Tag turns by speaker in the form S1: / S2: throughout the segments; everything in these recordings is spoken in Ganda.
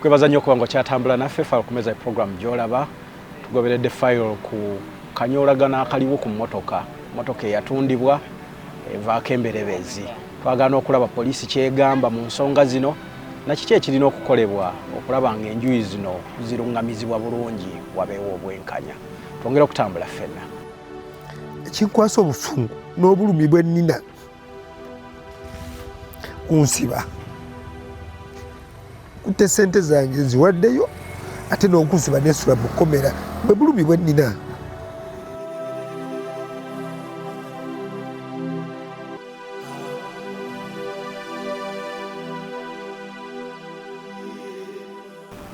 S1: Tukwebaza nnyo okuba nga okyatambula naffe. File Kumeza program gy'olaba. Tugoberedde file ku kanyoolagano akaliwo ku mmotoka, mmotoka eyatundibwa evaako emberebezi. Twagala n'okulaba poliisi kyegamba mu nsonga zino na kiki ekirina okukolebwa okulaba ng'enjuyi zino ziruŋŋamizibwa bulungi wabeewo obwenkanya. Twongere okutambula ffenna.
S2: Ekinkwasa obusungu n'obulumi bwe nnina kunsiba kutte sente zange nziwaddeyo ate n'okunsiba nesula mu kkomera bwe bulumi bwe nnina.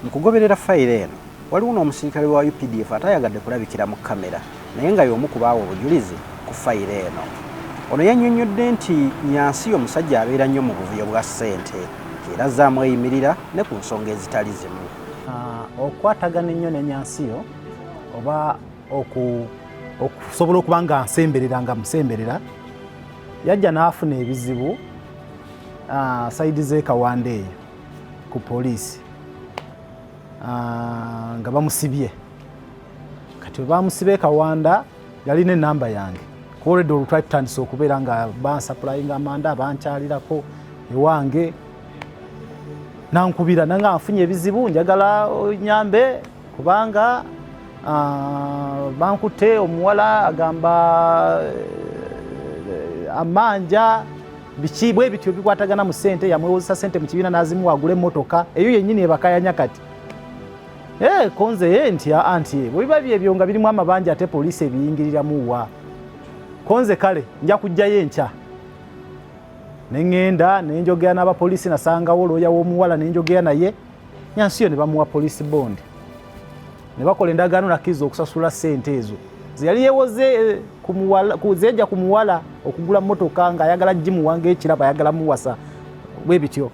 S1: Mu kugoberera fayiro eno, waliwo n'omusirikale wa updf ataayagadde kulabikira mu kkamera naye nga y'omu ku baawa obujulizi ku fayiro eno. Ono yannyonnyodde nti Nyansiyo musajja abeera nnyo mu buvuyo bwa ssente nti era azze amweyimirira ne ku nsonga ezitali zimu.
S3: Okukwatagana ennyo ne Nyansiyo oba okusobola okuba nga nsemberera nga musemberera, yajja n'afuna ebizibu sayidi z'e Kawanda eyo ku poliisi nga bamusibye. Kati bwe bamusiba e Kawanda yalina enamba yange kuba olwedde olwo twali tutandise okubeera nga bansapulayinga amanda, bankyalirako ewange, nankubira nanga nfunye ebizibu njagala onyambe kubanga bankutte omuwala agamba amanja biki bwe bityo bikwatagana mu ssente, yamwewozesa ssente mu kibiina n'azimuwa agule emmotoka eyo yennyini ebakayanya kati. Konze nti aa nti bwe biba byebyo nga birimu amabanja ate poliisi ebiyingiriramu wa? Konze kale nja kujjayo enkya. Ne ŋŋenda ne njogera n'abapoliisi, nasangawo looya w'omuwala ne njogera naye, Nyansiyo ne bamuwa poliisi bond ne bakola endagaano nakkiriza okusasula ssente ezo ze yali yeewoze ku muwala, ku, ze yajja ku muwala okugula mmotoka ng'ayagala gimuwa ng'ekirabo, ayagala muwasa bwe bityo.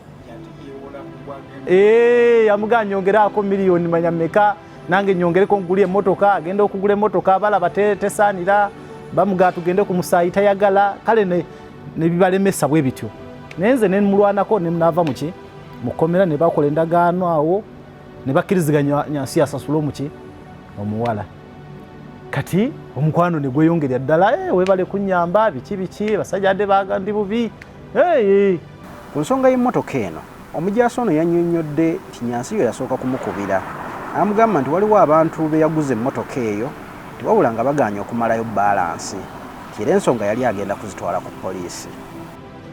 S3: Yamugamba nyongeraako miliyoni manya mmeka nange nyongereko ngule emmotoka. Agenda okugula emmotoka balaba tesaanira, bamugamba tugende ku musaayi tayagala, kale ne bibalemesa bwe bityo. Naye nze ne mulwanako ne naava muki mu kkomera ne bakola endagaano awo ne bakkiriziganya Nyansi asasule omuki omuwala. Kati omukwano ne gweyongerera ddala, weebale kunnyamba biki biki, basajja adde bagandi bubi.
S1: Ku nsonga y'emmotoka eno, omujaasi ono yannyonnyodde nti Nyansiyo yasooka kumukubira n'amugamba nti waliwo abantu be yaguza emmotoka eyo nti wabula nga bagaanye okumalayo bbaalansi nti era ensonga yali agenda kuzitwala ku poliisi.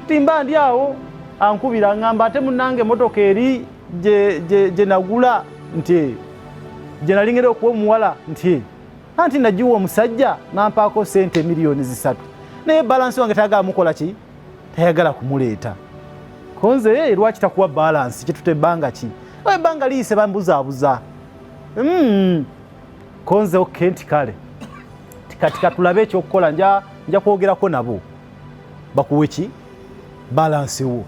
S3: Nti mba ndi awo ankubira ngamba ate munnange emmotoka eri gye nagula nti gye nali ngenda okuwa omuwala nti anti nagiwa omusajja nampaako ssente miliyoni 3 naye balansi wange tayagala mukola ki, tayagala kumuleeta. Konze lwaki takuwa balansi, kituta ebbanga ki, ebbanga liyise bambuzaabuza. Konze oke nti kale kati katulabe ekyokukola, nja kwogerako nabo bakuwe ki balansi wo.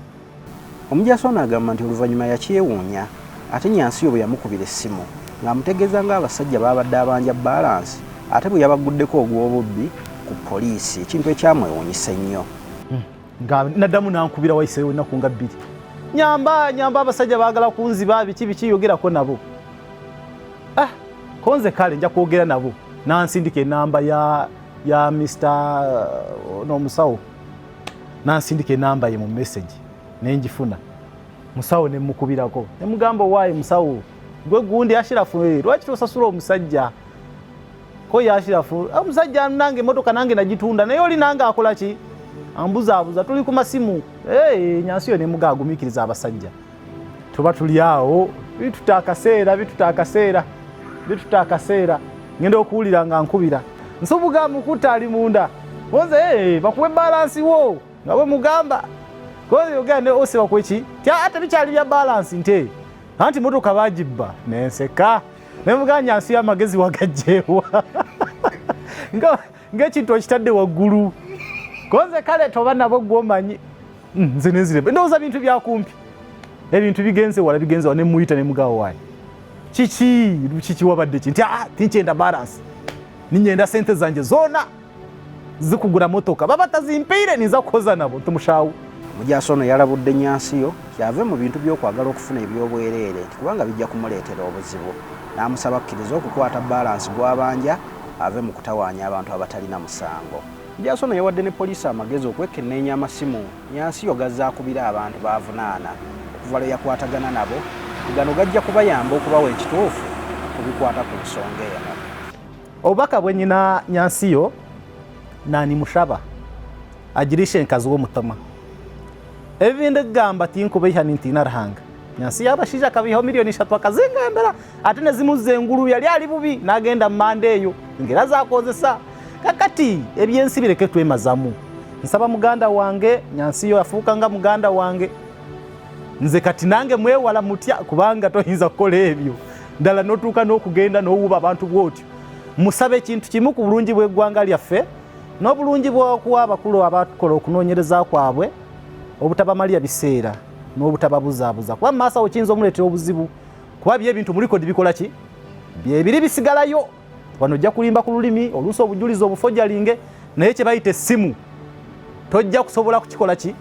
S1: Omujaasi ono agamba nti oluvannyuma yakyewuunya ate Nyansiyo bwe yamukubira essimu ng'amutegeeza ng'abasajja baabadde abanja balansi ate bwe yabaguddeko ogw'obubbi ku poliisi, ekintu ekyamwewuunyisa ennyo.
S3: Nga naddamu nankubira wayiseewo ennaku nga 2, nyamba nyamba abasajja baagala kunziba biki biki, yogerako nabo. Konze kale nja kwogera nabo, nansindika enamba ya Mister n'omusawo, nansindika enamba ye mu message nenjifuna. Musawo ne mukubirako ne mugamba owaaye musawo gwe gundi Ashirafu, lwaki tosasula omusajja? Ko ye Ashirafu, omusajja nange emotoka nange nagitunda naye oli nange akola ki, ambuzaabuza, tuli ku masimu. Nyansiyo ne muga agumiikiriza abasajja, tuba tuli awo bituta akaseera, bituta akaseera, bituta akaseera, ngenda okuwulira nga nkubira Nsubuga mukuta ali munda, konze bakuwe balansi wo nga bwe mugamba konze yogera ne ose bakuwe ki, ate bikyali bya balansi nte anti motoka bagibba nenseka ne mugamba nsi y'amagezi wagajjeewa ng'ekintu okitadde waggulu konze kale toba nabo gwomanyi. Nze nenzire ndowooza bintu byakumpi, ebintu bigenze wala, bigenze wala, ne muyita ne mugaba waayi kiki kiki wabadde ki nti tinkyenda balance, ninyenda sente zanje zona zikugura motoka, baba tazimpeire ninza kukoza nabo nti mushawu.
S1: Omujaasi ono yalabudde Nyansiyo nti ave mu bintu by'okwagala okufuna eby'obwereere nti kubanga bijja kumuleetera obuzibu n'amusaba akkirize okukwata bbaalansi gw'abanja ave mu kutawaanya abantu abatalina musango. Omujaasi ono yawadde ne poliisi amagezi okwekenneenya amasimu Nyansiyo g'azze akubira abantu b'avunaana okuva lwe yakwatagana nabo nti gano gajja kubayamba okubawa ekituufu ku bikwata ku nsonga eno.
S3: Obubaka bwe nyina Nyansiyo nanimushaba agirishe enkazi w'omutima. Ebi bindi kugamba tinkubeiha nintiina Ruhanga. Nyansiyo abashaija akabaihaho miliyoni 3 akazingambira ate nezimuza enguru yali ali bubi nagenda mu manda eyo ngera zakozesa. Kakati ebyensi bireke twemazamu. Nsaba muganda wange Nyansiyo afuuka nga muganda wange. Nze kati nange mwewala mutya kubanga toyinza kukola ebyo ddala n'otuuka n'okugenda n'owuba abantu bw'otyo. Musabe ekintu kimu ku bulungi bw'eggwanga lyaffe n'obulungi bw'okuwa abakulu abakola okunoonyereza kwabwe obutabamalira biseera n'obutababuzaabuza kuba mu maaso awo kiyinza omuleetera obuzibu kuba bye ebintu mu likodi bikola ki byebiri bisigalayo wano ojja kulimba ku lulimi oluusi obujulizi obufojalinge naye kye bayita essimu tojja kusobola kukikola ki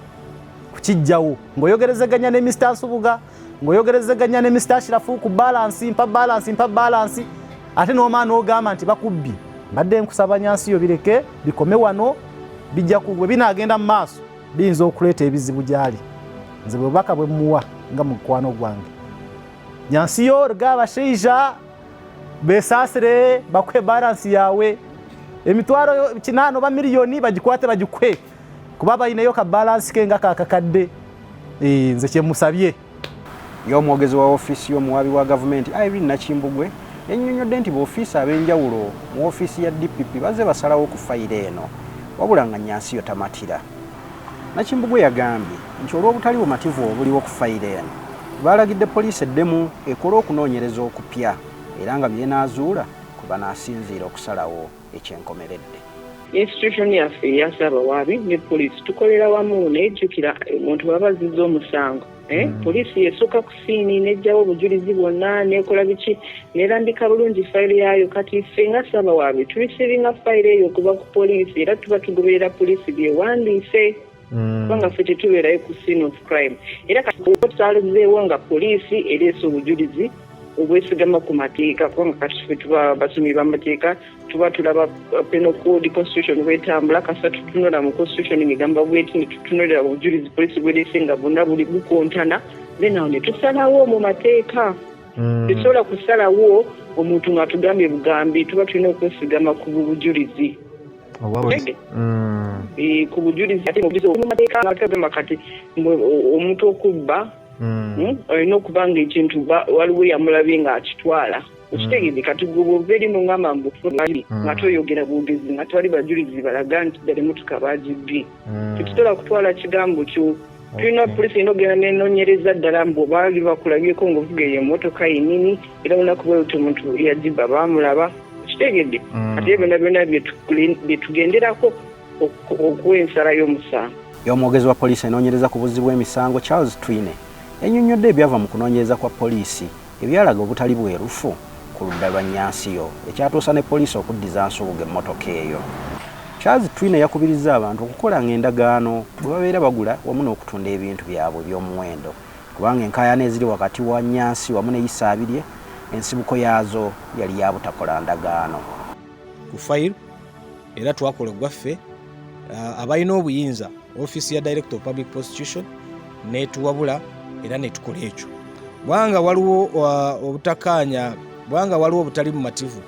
S3: kukijjawo ng'oyogerezeganya ne Mr. Nsubuga ng'oyogerezeganya ne Mr. Ashirafu ku balansi mpa balansi mpa balansi ate n'omala n'ogamba nti bakubbye. Mbadde nkusaba Nyansiyo bireke bikome wano bijja bwe binaagenda mu maaso biyinza okuleeta ebizibu gy'ali. Nze bwe bubaka bwe mmuwa nga mukwano gwange. Nyansiyo ruga abashaija besaasire bakuhe balansi yaawe emitwaro 8 oba miliyoni bagikwate bagikuhe kuba baineyo ka balansi ke nga kakakadde. Nze kyemusabye.
S1: Ye omwogezi wa ofiisi y'omuwaabi wa gavumenti Irene Nakimbugwe yannyonnyodde nti boofiisa ab'enjawulo mu ofiisi ya DPP bazze basalawo ku fayiro eno wabula nga Nyansiyo tamatira. Nakimbugwe yagambye nti olw'obutali bumativu obuliwo ku fayiro eno baalagidde poliisi eddemu ekole okunoonyereza okupya era nga by'enaazuula kwe banaasinziira okusalawo ekyenkomeredde.
S4: Institution yaffe eya Ssaabawaabi ne poliisi tukolera wamu naye jjukira omuntu bw'aba azizza omusango poliisi yesooka ku siini n'eggyawo obujulizi bwonna n'ekola biki n'erambika bulungi fayiro yaayo. Kati ffe nga Ssaabawaabi tureceivinga fayiro eyo okuva ku poliisi era tuba tugoberera poliisi byewandiise kubanga ffe tetubeerayo ku scene of crime. Era kati twalizeewo nga poliisi ereese obujulizi obwesigama ku mateeka kubanga kati ffe tuba basomi b'amateeka, tuba tulaba penal code, constitution bwetambula. Kasita tutunula mu constitution ngegamba bweti ne tutunulira obujulizi poliisi bwereese nga bwonna buli bukontana, then awo ne tusalawo mu mateeka. Tetusobola kusalawo omuntu ng'atugambye bugambi, tuba tulina okwesigama ku bujulizi ku bujulizi ate mu mateeka nga kati omuntu okubba olina okuba nga ekintu waliwo yamulabye ng'akitwala, okitegedde? Kati gwe bwova eri mungamba mbu nga toyogera bwogezi nga tewali bajulizi balaga nti ddala emmotoka bagibbye, tetusobola kutwala kigambo kyo. Tulina poliisi erina okugenda nenoonyereza ddala mbu baali bakulabyeko ng'ovuga eyo emmotoka yennyini era olunaku bwe luti omuntu yagibba baamulaba, okitegedde? Kati ebyo byonna byonna bye tugenderako okuwa ensala y'omusango.
S1: Ye omwogezi wa poliisi enoonyereza ku buzzi bw'emisango Charles Twine yannyonnyodde ebyava mu kunoonyereza kwa poliisi ebyalaga obutali bwerufu ku ludda lwa Nyansiyo ekyatuusa ne poliisi okuddiza Nsubuga emmotoka eyo. Charles Twine yakubirizza abantu okukolanga endagaano bwe babeera bagula wamu n'okutunda ebintu byabwe eby'omuwendo kubanga enkaayana eziri wakati wa Nyansi wamu ne Isaabirye ensibuko yaazo yali ya butakola ndagaano.
S5: Ku fayiro era twakola ogwaffe abalina obuyinza ofiisi ya Director of Public Prosecution netuwabula era netukola ekyo bwanga waliwo obutakkaanya, bwanga waliwo obutali bumativu.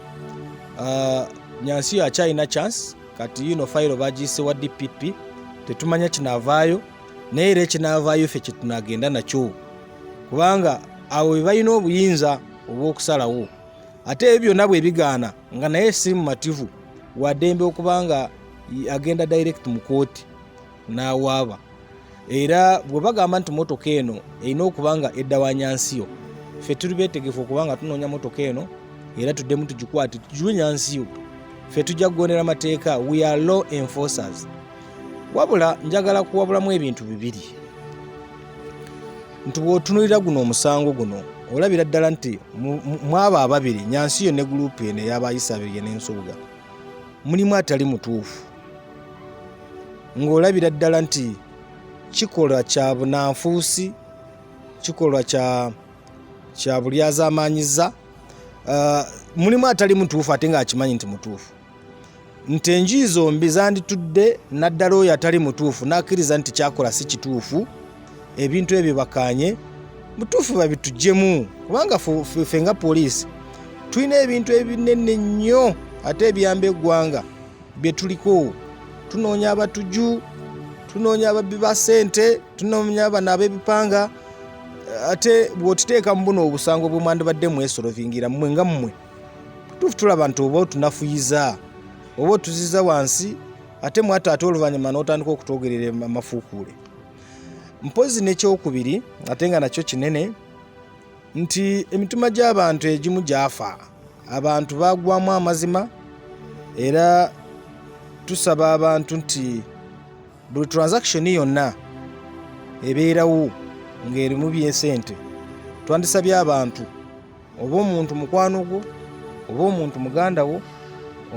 S5: Nyansiyo akyalina chance. Kati yino fayiro bagiyise wa DPP, tetumanya kinaavaayo, naye era ekinaavaayo ffe kyetunagenda nakyo kubanga abo be balina obuyinza obw'okusalawo. Ate ebyo byonna bwe bigaana nga naye si mumativu, waddembe okuba nga agenda direct mu kooti n'awaaba. Era bwe bagamba nti motoka eno erina okuba nga edda wa Nyansiyo, ffe tuli beetegefu okuba nga tunoonya motoka eno era tuddemu tugikwate tugiwe Nyansiyo. Ffe tujja kugondera mateeka, we are law enforcers. Wabula njagala kuwabulamu ebintu bibiri nti bw'otunuulira guno omusango guno olabira ddala nti mwabo ababiri, Nyansiyo ne gurupu eno ey'abayisabirye n'Ensubuga, mulimu atali mutuufu ng'olabira ddala nti Kikolwa kya bunanfuusi, kikolwa kya bulyazaamaanyiza. Mulimu atali mutuufu ate ng'akimanyi nti mutuufu, nti enjuyi zombi zanditudde, naddala oyo atali mutuufu n'akkiriza nti kyakola si kituufu, ebintu ebyo bakanye butuufu babituggyemu, kubanga ffe nga poliisi tulina ebintu ebinene nnyo ate ebiyamba eggwanga bye tuliko. Tunoonya abatujju, tunoonya ababbi ba ssente, tunoonya bano ab'ebipanga, ate bw'otuteeka mu buno obusango bwe mwandibadde mwesolovingira mmwe nga mmwe, tuufu tulaba nti oba otunafuyiza oba otuziza wansi, ate mwate ate oluvannyuma n'otandika okutwogerera amafuukuule. Mpozi n'ekyokubiri ate nga nakyo kinene, nti emitima gy'abantu egimu gyafa, abantu bagwamu amazima. Era tusaba abantu nti buli transaction yonna ebeerawo ng'erimu byesente, twandisabye abantu, oba omuntu mukwano gwo, oba omuntu muganda wo,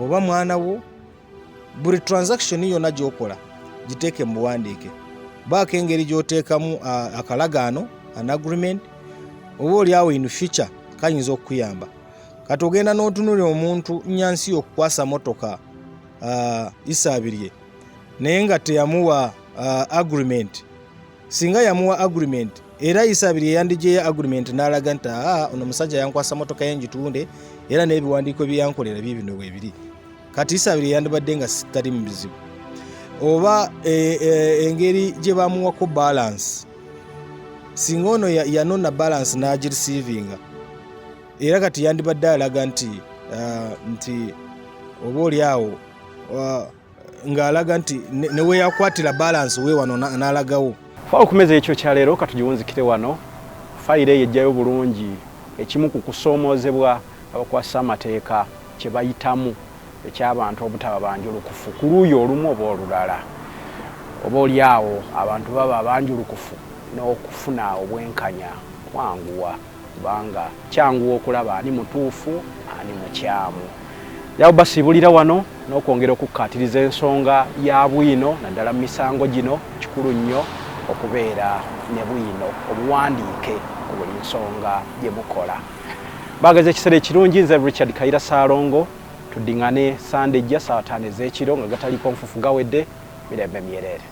S5: oba mwana wo, buli transaction yonna gy'okola giteeke mu buwandiike, baako engeri gy'oteekamu akalagaano, an agreement, oba oli awo in future kayinza okukuyamba. Kati ogenda n'otunulira omuntu nyansi okukwasa motoka Isabirye, naye nga teyamuwa agreement. Singa yamuwa agreement, era Isabirye yandijeyo agreement n'alaga nti aa, ono musajja yankwasa motoka ye ngitunde, era n'ebiwandiiko bye yankolera bibino bwebiri. Kati Isabirye yandibadde nga sitali mu bizibu. Oba engeri gye bamuwako balance, singa ono yanona balance n'agireceivinga, era kati yandibadde alaga nti oba oli awo ng'alaga nti ne weyakwatira balance we wano n'alagawo.
S1: Fa okumeza ekyo kyaleero katugiwunzikire wano. Fayiro eyo ejjayo bulungi ekimu ku kusoomoozebwa abakwasa amateeka kye bayitamu, eky'abantu obutaba banjulukufu ku luuyi olumu oba olulala. Oba oli awo abantu baba abanjulukufu n'okufuna obwenkanya kwanguwa, kubanga kyanguwa okulaba ani mutuufu, ani mukyamu. Yawo basiibulira wano n'okwongera okukkaatiriza ensonga ya bwino, naddala mu misango gino. Kikulu nnyo okubeera ne bwino obuwandiike ku buli nsonga gye mukola. Bageza ekiseera ekirungi. Nze Richard Kaira Saalongo. Tuddiŋŋane Sande ejja saa 5 ez'ekiro nga gataliko nfufu gawedde. Mirembe myereere.